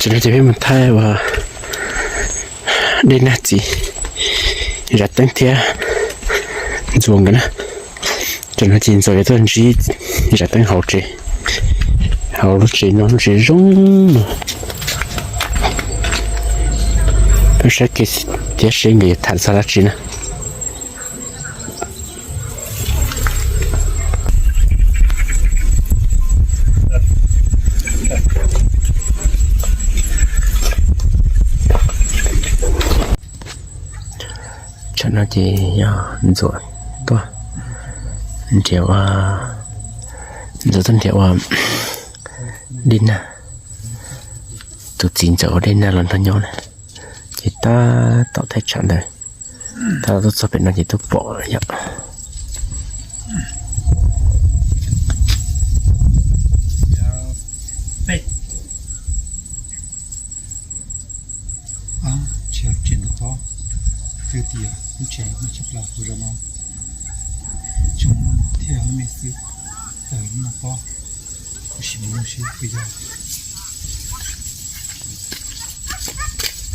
Tam no ces peb mus thaij ua dej nag txiv Zam Teeb thiab Ntxuam nkawd na. Tam no ces Ntxuam yuav tuaj ntsib Zam Teeb hauv tsev, hauv lub tsev no, lub tsev zoo no. Peb saib kiag thiab seb nkawd yuav tham txog dab tsi na. Tsam no ces yog Ntxuam tuaj nrhiav ua, Ntxuam tuaj nrhiav ua dej nag. Tus txiv ntxawm ua dej nag los nrog nyob na, ces tab tom thaij tsam ntawd. Tab tom tuaj txog pem no ces tuaj pom yom. Tsis yog tsev ntawm pob, twb tias lub tsev no tshaj plaws kuv zaum no, tseem muaj thiab me xwb, tawm hnub no pob, kuv sim mus nug seb puas yog.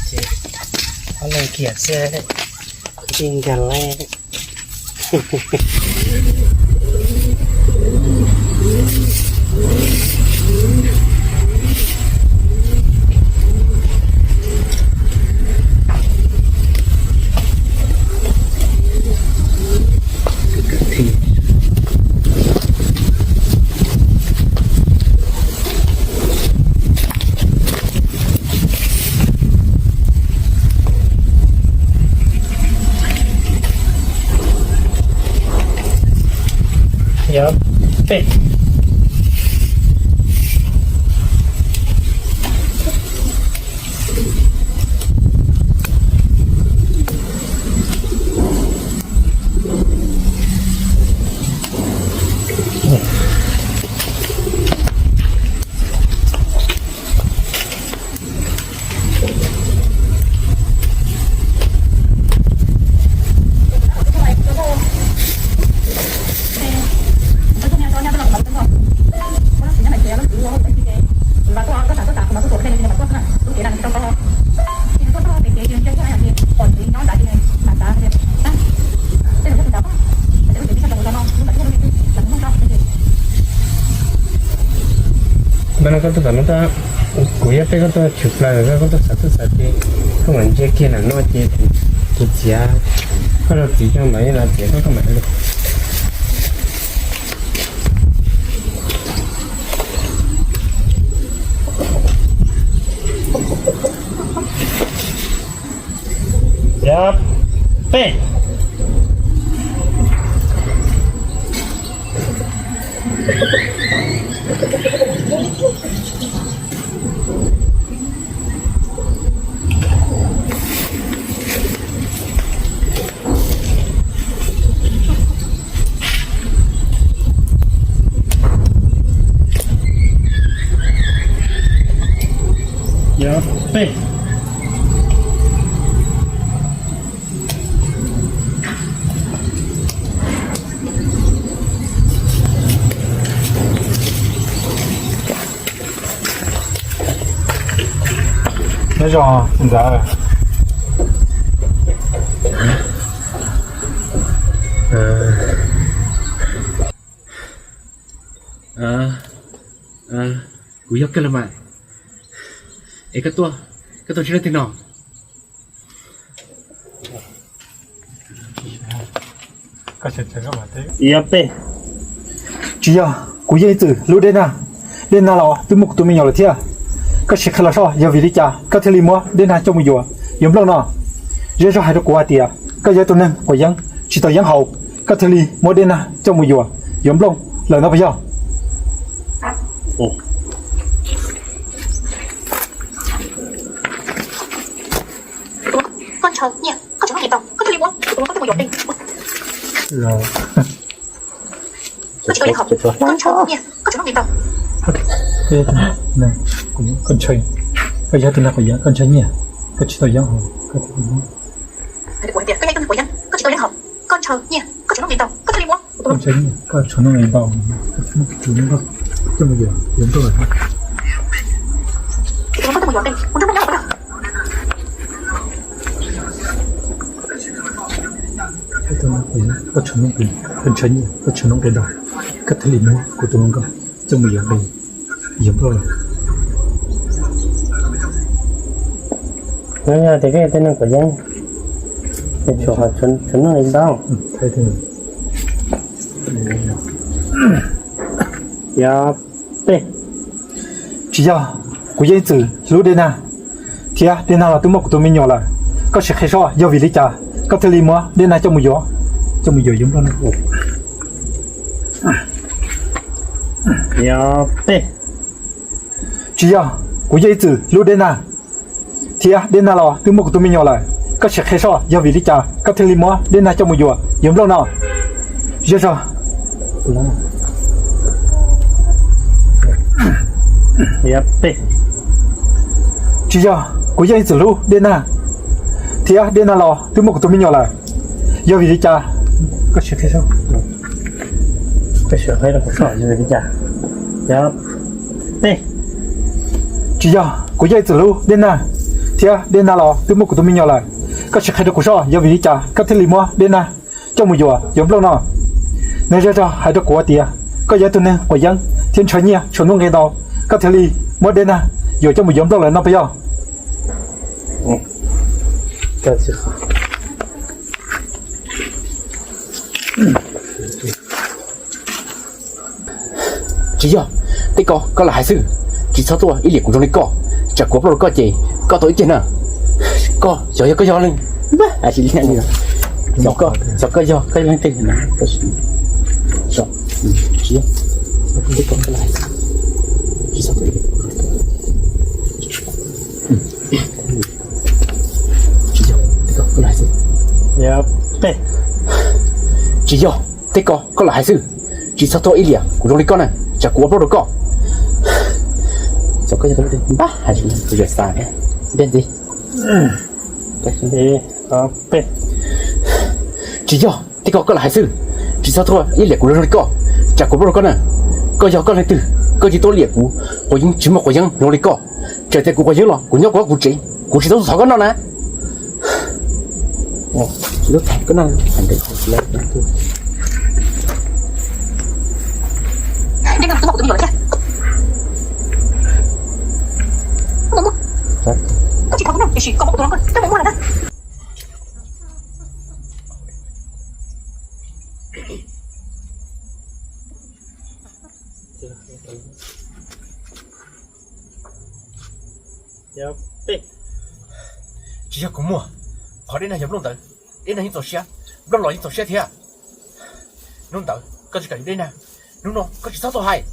Ces ob leeg kiag xwb, kuv tsis nkag lawm. Yog peb. Ntawm no koj tuaj tom no, kuv yog peb koj tuaj tshwm plaws, koj tuaj xav tuaj xav ces koj mam ntsia kiag nram no ces kuv txiav, koj rau txiv coj ntawd los txiav koj, koj mam li. Yog peb. Yog peb. Nyob zoo ntxawm. Kuv yog koj los mas. Es koj tuaj, koj tuaj ntsib leej twg no? Yog peb. Tsis yog, kuv yeej ib txwm hlub Dej Nag. Dej Nag los twb muaj kuv tus me nyuam lawm thiab. Koj sim qhia los soj, yog vim li cas koj thiaj li muab Dej Nag coj mus yuav, yuav Nplooj no? Zej Zog hais rau kuv hais tias koj yog ib tug neeg quav yeeb tsis tau yeeb haus, koj thiaj li muab Dej Nag coj mus yuav, yuav Nplooj lawm no puas yog? Koj ntshaw, koj yog tus neeg quav yeeb, koj tsis tau yeeb haus, koj thiaj li muab. Koj ntshaw nyiaj, koj tshuav noj li ntau, koj thiaj li muab kuv tus me nyuam coj mus yuav, yuav Nplooj lawm. Koj tshav noob nqis, koj tshav noob nqis, koj tshav noob nqis ntau, koj thiaj li muab kuv tus hluas nkauj coj mus yuav nqi, yuav nplauj lawm. Yog tias koj yog tej neeg quav yeeb, tshuav qhov tshav noob nqis ntau. Yog peb. Tsis yog, kuv yog ib txwm hlub Dej Nag, thiab Dej Nag los twb muaj kuv tus me nyuam lawm. Koj sim qhia soj yog vim li cas koj thiaj li muab Dej Nag coj mus yuav, coj mus yuav yuav nplauj no? Yog peb. Tsis yog, kuv yog ib txwm hlub Dej Nag, thiab Dej Nag los twb muaj kuv tus me nyuam lawm. Koj sim qhia soj yog vim li cas koj thiaj li muab Dej Nag coj mus yuav yuav nplauj no? Zej zog. Yog peb. Tsis yog, kuv yog ib txwm hlub Dej Nag, thiab Dej Nag los twb muaj kuv tus me nyuam lawm. Yog vim li cas koj sim qhia soj, koj sim qhia rau kuv soj yog vim li cas? Yog peb. Tsis yog, kuv yog ib txwm hlub Dej Nag, thiab Dej Nag los twb muaj kuv tus me nyuam lawm. Koj sim qhia rau kuv soj yog vim li cas koj thiaj li muab Dej Nag coj mus yuav yuav nplauj no? Nws zej zog hais rau kuv tias koj yog ib tug neeg quav yeeb thiab ntshaw nyiaj tshuav noob nqis ntau, koj thiaj li muab Dej Nag yuav coj mus yuav nplauj lawm no puas yog? Tsis yog, tej ko koj lam hais xwb, tsis txhob tuaj ib liam kuv zoo li koj, tsam kuv nplauj rau koj ces koj tau ib ceg na. Koj xyov yog koj yog leej, xyov koj yog koj leej twg na. Tsis yog, tej ko koj lam hais xwb, tsis txhob tuaj ib liam kuv zoo li koj. Tsis yog, tej ko koj lam hais xwb. Tsis yog, tej ko koj lam hais xwb, tsis txhob tuaj ib liam kuv zoo li koj na, tsam kuv ua plaub rau koj. Xyov koj yog leej twg, npab hais xwb, kuv zam xav thiab. Ntiag ntxiv. Tsis yog, tej ko koj lam hais xwb, tsis txhob tuaj ib liam kuv zoo li koj, tsam kuv npauj rau koj na. Koj yog koj leej twg, koj tsis tuaj liam kuv, quav yeeb tsis muaj quav yeeb zoo li koj. Txawm tias kuv quav yeeb los kuv nyob kuv ua kuv tsev, kuv tsis tau thov koj noj na. Tsis yog kuv muag, qhov Dej Nag yuav nplooj ntawd, Dej Nag yeej txaus siab, nplooj los yeej txaus siab thiab. Hnub ntawd koj tsis kam yuav Dej Nag, hnub no koj tsis txhob tuaj hais.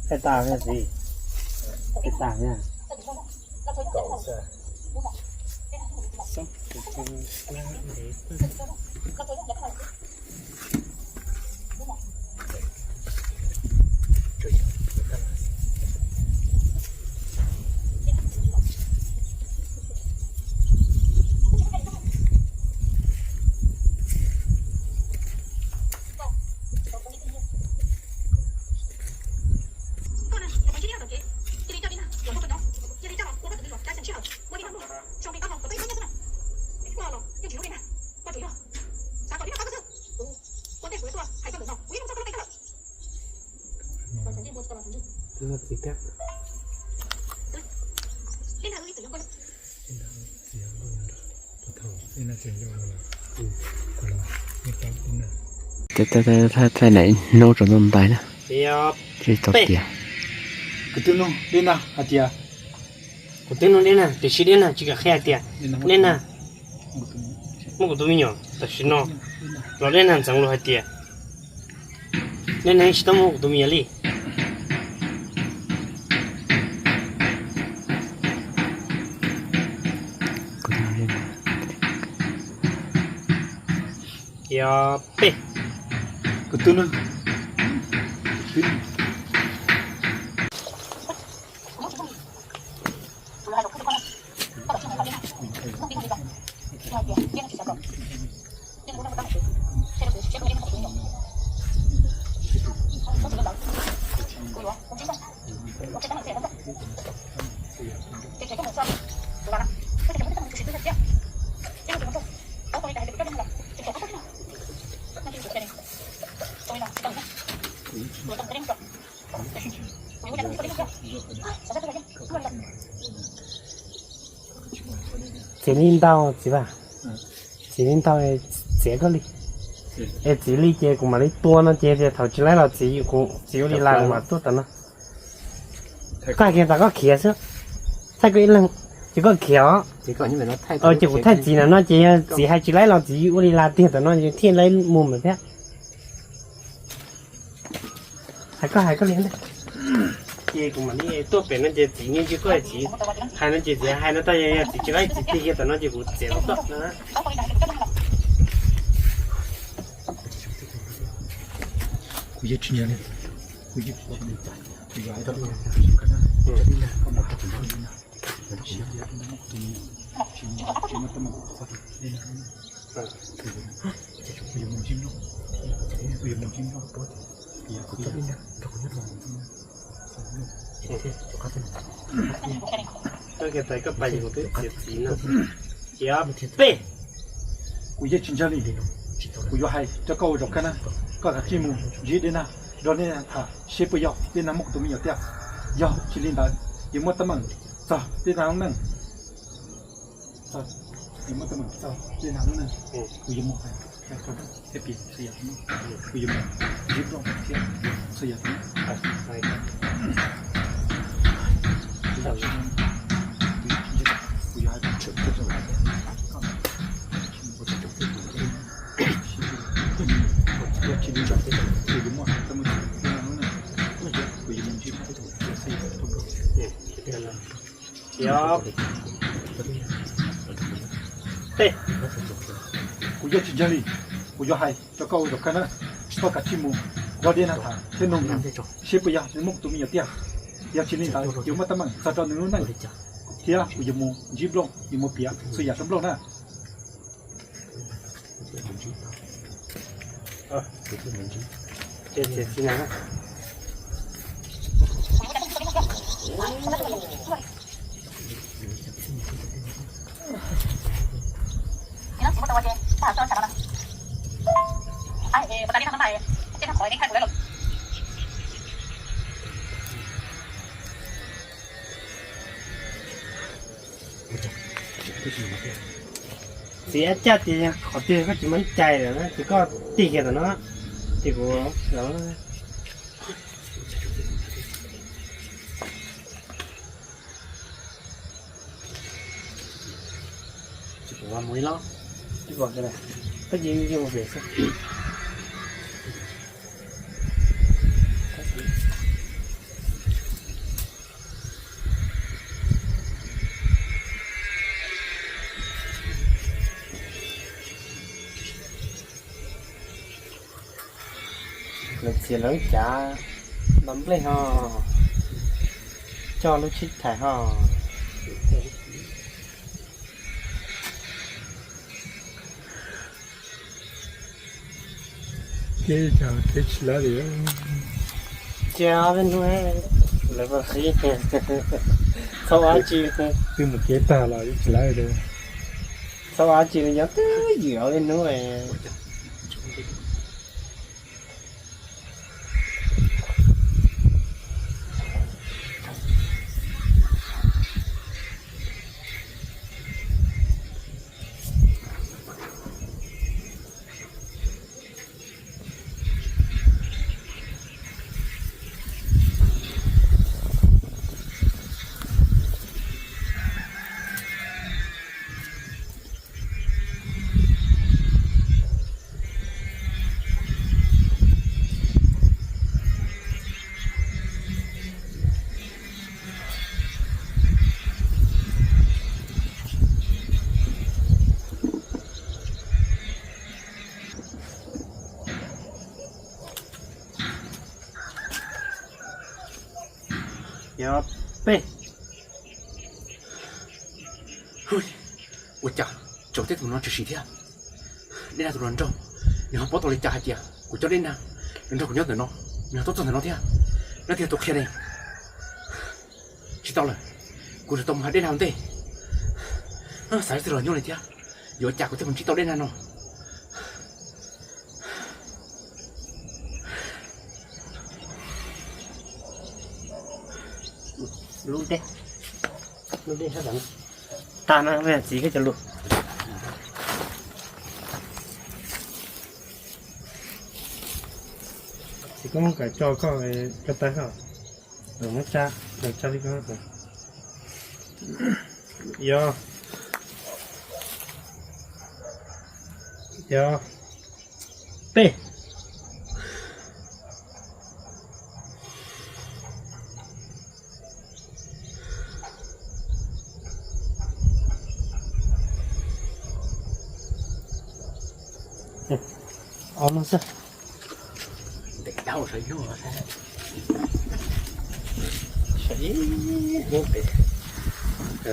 Peb tas thiab txiv, peb tas thiab. Thaij thaij nai hnub rau ntawm ntais na. Tsis tau tias. Kuv twb nug Dej Nag hais tias, kuv twb nug Dej Nag tiam sis Dej Nag tsis kam qhia hais tias Dej Nag muaj kuv tus me nyuam tam sim no, los Dej Nag ntxeev lus hais tias Dej Nag yeej tsis tau muaj kuv tus me nyuam li. Yog peb. Kuv twb nug, Txiv li ntau txiv, txiv li ntau, txiav koj li. Es txiv li ces kuv mam li tua no ces tias thaum tsis laib los txiv, kuv txiv ua li las kuv mam tuaj tom no. Koj hais kiag tas koj khiav xwb. Thaij koj ib leeg ces koj khiav os. Ces kuv thaij txiv na no ces yog txiv hais tsis laib los txiv ua li las tiag tom no thiaj laib mus mas thiab. Hais koj hais koj li ntag. Ces kuv mam li tuaj pem no ces txiv yeej ntsia koj, txiv hais no ces txiv hais no tag, yog txiv tsis laib txiv tig kiag tom no ces kuv txiav tau toj no. Kuv yeej tsis nyiam li, kuv yeej tsis nyiam li, kuv yog hais tau li, Koj kiag tais koj pais ces kuv twb txiav txiv no. Ces peb, kuv yeej tsis ntseeg li. Kuv yuav hais rau koj ua zaum kawg na, koj kav tsij mus ntsib dej nag, nrog dej nag tham seb puas yog dej nag muab kuv tus me nyuam tiag. Yog tsis li ntawd, yus muab teeb meem txog dej nag lub neej. Txog, yus muab teeb meem txog dej nag lub neej, kuv yuav mus hais thiab piav txhua yam, kuv yuav mus ntsib nplooj thiab txhua yam. Kuv yuav hais, yog tsis li ntawd, kuv yuav muab hais txog dej nag lub neej, kuv yuav mus ntsib nplooj thiab txhua yam. Yog, tej, kuv yeej tsis ntseeg li. Kuv yuav hais rau koj ua zaum kawg na, tsis txhob kav tsij mus nrog dej nag tham thiab noog nws seb puas yog nws muaj kuv tus me nyuam tiag. Yog tsis li ntawd yuav muab teeb meem txog rau nws lub neej thiab kuv yuav mus ntsib nplooj, yuav mus piav txhua yam rau nplooj na. Txiv, ab caj tias qhov twg koj tsis muaj ib cai lawm na, ces koj tig kiag tom no, ces kuv mus ib los, koj cia li mus pem xwb. Lawv txiav lawv lub cav nto nplej ho, coj lub tshib thais ho. Ces tsis laib li. Ces ob peb hnub lawv qhib, txhob ua dab tsi, twb mus kev tag los tsis laib li. Txhob ua dab tsi li, nyob twb ywm ob peb hnub. Yog peb. Ua cas tsaus tej tus no tshwm sim thiab? Dej nag tus hluas nraug, nws ho paub tau li cas hais tias kuv coj dej nag los nrog kuv nyob ntawm no, nws ho tuaj txog ntawm no thiab? Leej twg yog tus qhia ne? Tsis tau lawm, kuv yuav tau mus hais dej nag ua ntej. Xav twb los nyuaj li thiab, yuav ua cas kuv thiaj mus ntsib tau dej nag no? Lub dej, lub dej sab tod, tag no txiv koj cov lus. Txiv koj muab kav tso koj, koj tais koj, muab tsa, tsa li koj. Yog, yog, peb. Ob no xwb. Ntev dab sav ib hnub, sav ib hnub pem,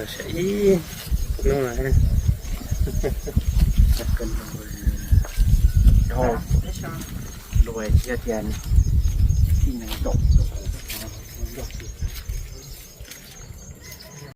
sav ib hnub no. Luag tsis yog tias tij neeg ntaus, ntaus